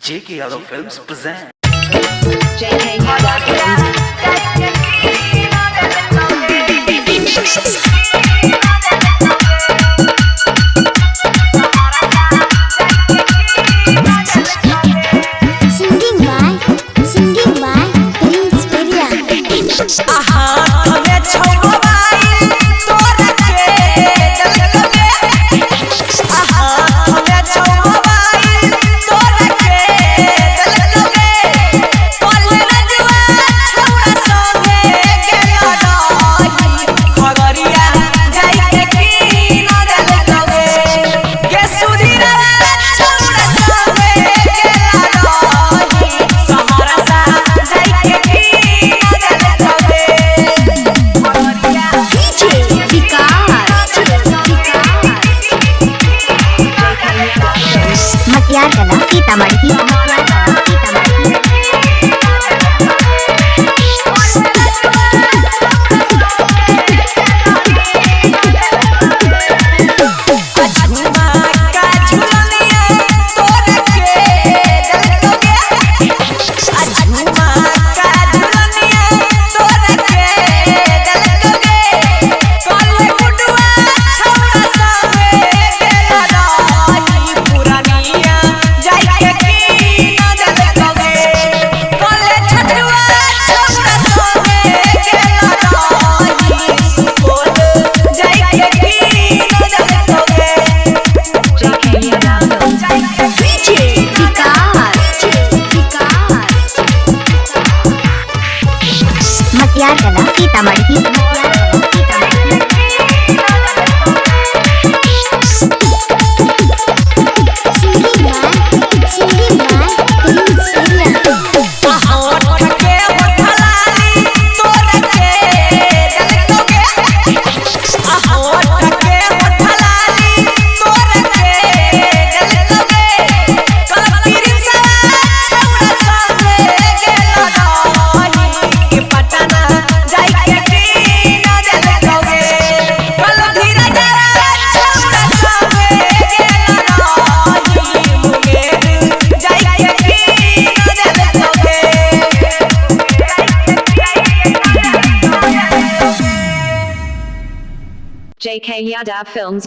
JK Yadav Films present. JK Yadav Films. Singing by Prince Peria. हमे छौ mobile तोरा के दलकबे। हमे छौ मोबाइल तोरा के दलकबे। कल रजवा छौड़ा संगे गेल रही खगड़िया जाइके की न दलकबे। के सुधीरवा छौड़ा संगे गेल रही सहरसा जाइके की न दलकबे। DJ Vikas. मटियार कला सीतामढ़ी। झुमा का झुलनिया तोरा के दलकबे। झुमा का झुलनिया तोरा के दलकबे। कल गुडुआ छौड़ा संगे गेल रही पुरनिया जाइके की न दलकबे। कल छठुआ छौड़ा संगे गेल रही सुपौल जाइके की न दलकबे। JK Yadav Films. DJ Vikas. मटियार कला Sitamarhi. Singing by Prince Peria. होठ के होठलाली तोरा के दलकबे। होठ के होठलाली तोरा के दलकबे। कल प्रिंसवा छौड़ा संगे गेल रही के पटना जाइके की न दलकबे। कल धीरजवा छौड़ा संगे गेल रही मुंगेर जाइके की न दलकबे। JK Yadav Films.